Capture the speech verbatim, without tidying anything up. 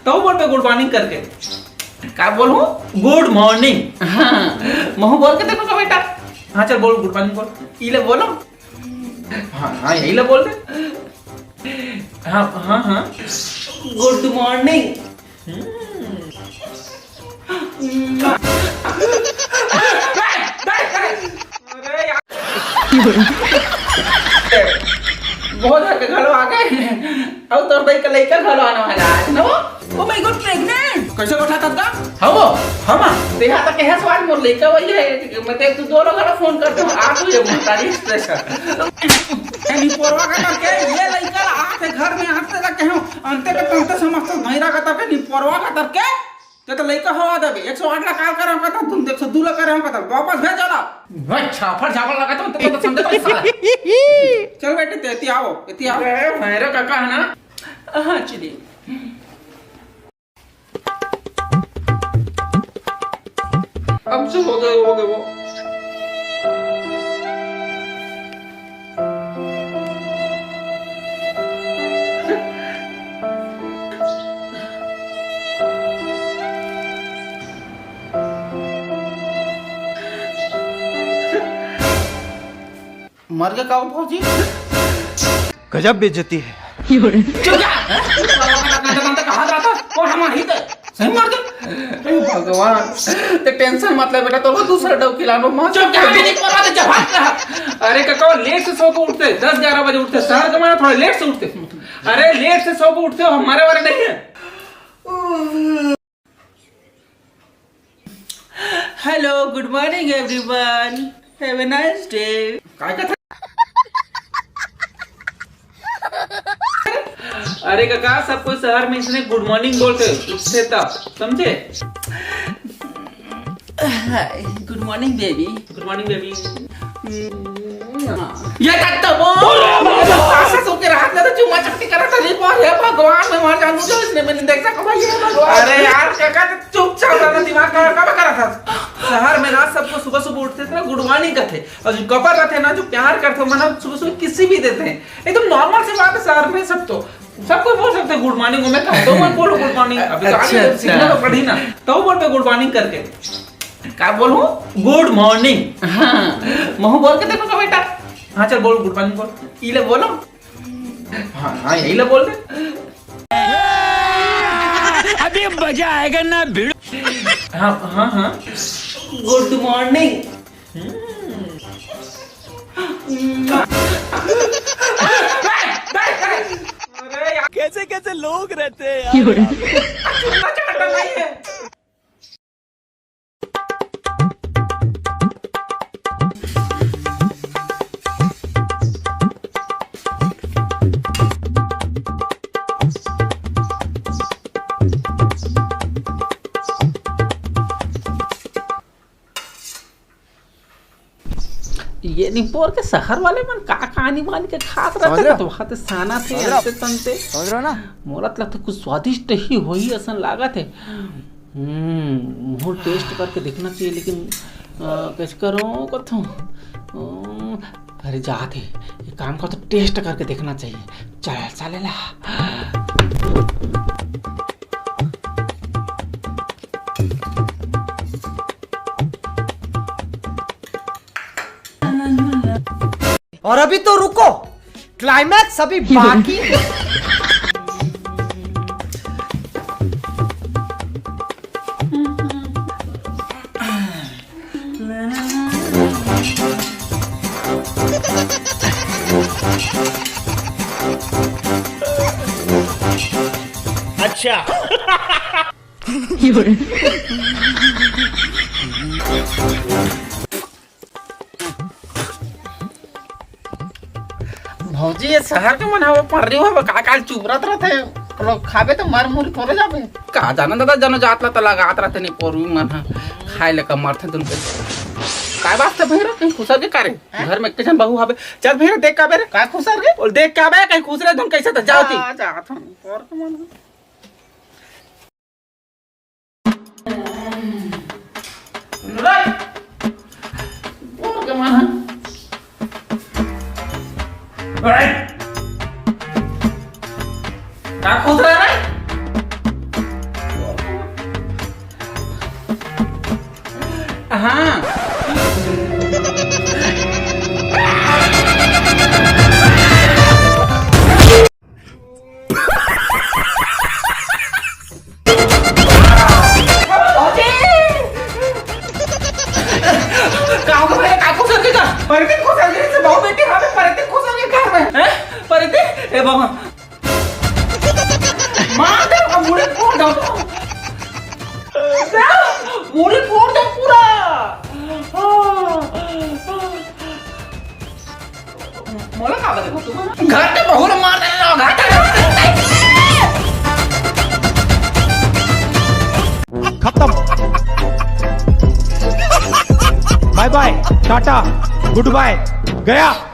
तो बोल बे गुड मॉर्निंग करके। का बोलूं? गुड मॉर्निंग। हाँ, महू बोल के देखो तो बेटा। हाँ, चल बोल, गुड मॉर्निंग बोल। ई ले बोलो। हाँ, हाँ, यही ले बोल दे। हाँ, हाँ, हाँ। गुड मॉर्निंग। हम्म। अरे यार। बहुत हर के घलो आ गए। अब तोर भाई का लइका घलो आने वाला आज, नो? Oh my God, pregnant! कैसे बैठा था का? हम, हम, तेहा तक है सवाल मोर लइका वही है। मतलब तू दोनों घलो फोन करते हो, आ तू ये तारीफ स्पेशल। ए, निपोरवा का करके, ये लइका ला आथे घर में आते तक के हम, अंते के तंते समझते नहीं रहा करके, निपोरवा का करके, ते तो लइका हवा देबे, एक सौ आठ ला काल करे हम कहता, तुम एक सौ दो ला करे हम कहता, वापस भेज जाला। भाई, छापड़, छापड़ लगा तो, तो, तो समझे तो साला। चल बेटे, ते एती आओ, एती आओ। ए, मेरे काका है ना? हाँ, चलिए। अब से हो गए, हो गए वो। मर गए का वो भौजी? गजब बेइज्जती है। चुप जा। कहाँ जाता? कौन हमारा हित है? सही मार दे। हे भगवान, ते टेंशन मत ले बेटा, तो वो दूसरा डौकी लानो मत। चुप जा, मेरी पता तो जवाब रहा। अरे काका, लेट से सो के उठते, दस ग्यारह बजे उठते, शहर के मारे थोड़ा लेट से उठते। अरे लेट से सो के उठते हो, हमारे वाले नहीं है। Hello, good morning everyone. Have a nice day. काय कथा? अरे काका, सब कोई शहर में इसने गुड मॉर्निंग बोलते, उठते तब, समझे? Hi, good morning baby. गुड मॉर्निंग बेबी। ये तक तो बोल। पासा सो के रात में तो चुम्मा चपटी करा था, नहीं पर हे भगवान, मैं मर जाऊं जो इसने मैंने देखा को भाई, हे भगवान। अरे यार, काका, तो चुपचाप रहना, दिमाग खराब का करा था? शहर में ना सबको सुबह सुबह उठते थे ना, गुड मॉर्निंग कहते, और जो कपल रहते हैं ना, जो प्यार करते हो, मतलब सुबह सुबह किसी भी देते हैं, एकदम नॉर्मल सी बात है शहर में। सब तो, सब कोई बोल सकते हैं गुड मॉर्निंग, मैं कहता हूँ मत बोलो गुड मॉर्निंग। अभी तो आगे अच्छा, सीखना अच्छा। तो पड़ी ना, तो बोलते गुड मॉर्निंग करके। का बोलूं? गुड मॉर्निंग। हाँ, महू बोल के देखो तो बेटा। हाँ, चल बोल, गुड मॉर्निंग बोल। ई ले बोलो। हाँ, हाँ, यही ले बोल दे। अभी मजा आएगा ना भिड़ू। हाँ, हाँ, हाँ। गुड मॉर्निंग। हम्म। कैसे कैसे लोग रहते हैं यार। ये निपोर के शहर वाले मन का कहानी वानी के खात समझ रहते रहे ना, हो? तो वहाँ ते साना थे, समझ रहे हो? अंते तंते। समझ रहे हो ना? मोला तो लगता कुछ स्वादिष्ट ही होही असन लागत है। हम्म, मुँह टेस्ट करके देखना चाहिए, लेकिन, अ, कैसे करूँ, कथूँ? अ, अरे, जात है, एक काम कर, तो टेस्ट करके देखना चाहिए। चल, चले ला। और अभी तो रुको, क्लाइमैक्स अभी बाकी है। अच्छा। भौजी, ये शहर के मन हवे, पर्री हवे, का काल चुबरत रथे। लोग खाबे तो मर मुर थोड़े जाबे। का जाना दादा, जनो जात ला तो लगात रथे, नहीं पोरवी मन ह खाए ले का मरथे दुन के। काय बात है भैरा, कहीं खुसर के कारे? हैं? घर में एक जन बहू हवे, चल भैरा देख का बेरे। का खुसर के? बोल देख का बे, कहीं खुसरे धुन कैसे तो जाओ ती। हाँ, जात हूँ, पोर के मन ह। का खुसरा रे? हाँ। काकू मेरे काकू सर के का? परती खुसर गई से बहुत बेटी हमें परती खुसर के घर में। हैं? परती? ए बाबा। मार दे, अब मुड़ी फोड़ दो। मुड़ी फोड़ दो पूरा। मोला का बता, तुम घर के बहू ला मार दे, घर के। खत्म। बाय बाय, टाटा, गुड बाय, गया।